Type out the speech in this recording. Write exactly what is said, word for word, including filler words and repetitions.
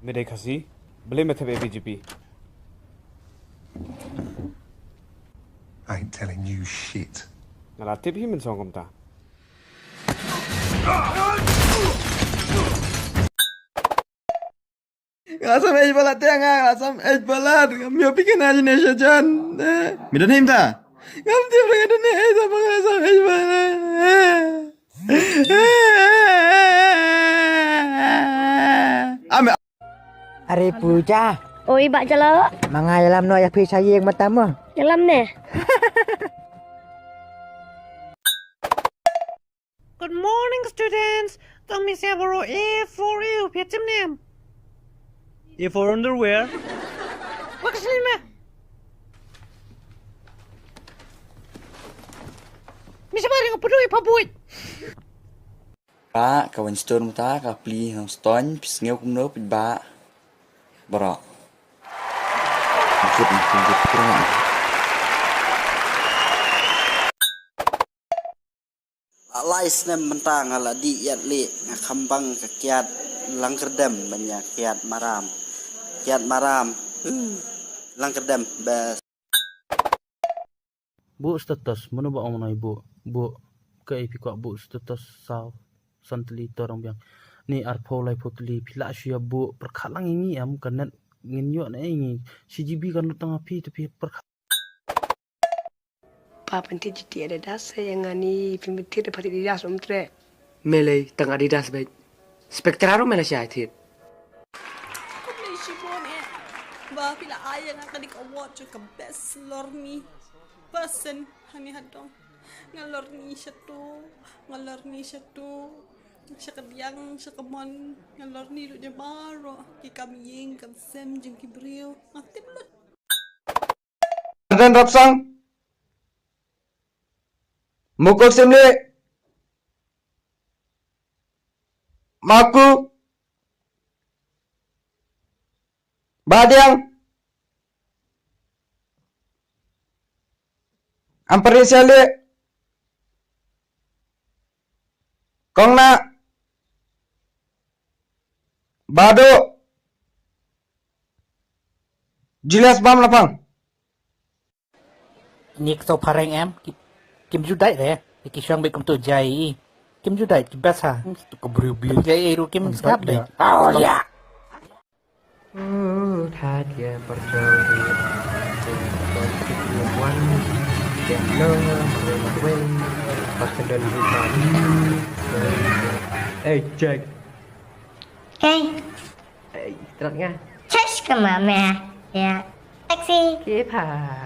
Me dei Khasi, balei me thep ïa B J P? I ain't telling you shit. Nga la tip hi men song kumta. Nga la sam ej balat te nga, nga la sam ej balat. Ngam ïoh phi kane jingïaseng jan. Eh. Me don hi mynta? Ngam tip re nga don hi, eh, sa ba nga la sam ej balat. Eh. Ame. Are Pooja. Oi, Bah Jalo. Ma nga ïalam noh ïa phi sha ïing mynta mo. Ïalam ne? Good morning, students. To mi sia boro A for you, phi tim nem. A for underwear. Wak sini ma. Mi sia boro yang pedui pabui. Ba, ka wan ston mynta, ka pli nang ston, phi sngew kumno phi ba. Bro. Jut, jut, jut, jut. Lai snem mynta nga la dih ïat lih, nga kham bang ka kiad langkyrdem ban ïa kiad maram. Kiad maram. Huh. Langkyrdem best. Buh status, mano ba ong nai buh, buh, kaei phi kwah buh status saw, san tylli to dang biang. Ni arphew laiphew tylli, phi lah shu ïa buh, pyrkhat lang ïa ngi em, ka net ngin ïoh na ïa ngi, shi G B ka lut tang phi, te phi pyrkhat. Pa pynthit jiti Adidas, ïa nga ni pynthit da pynthit Adidas um tre. Me lei tang Adidas beit. Spectra ruh me la shai thied. Khublei shibun eh. Ba phi la ai ïa nga kane ka award jong ka best lorni person hangne ha dong. Nga lorni shato, nga lorni shato. Sha ka diang, sha ka mon, nga lorni ruh ïa baroh ki kam ïing kam sem jong ki briew. Nga tip lut. Ardent Rapsang. Mukul Simli. Maku. Badiang. Amparisa Lih. Kongna. Badu. Julius Bam Lapang. Ni kto phareng em, ki, kim ju dait re, ki shong beit kumto jai, kim ju dait, ki best ha. Hmm, tu ka briew bi. Jai ruh kim sngap dait. Oh, ya. Oh, that ya, percaya. One, get low, one, one, one, one. Eh, Jack. Hey. Eh, trat nga. Chesh ka ma me. Ya. Taxi. Ke pha.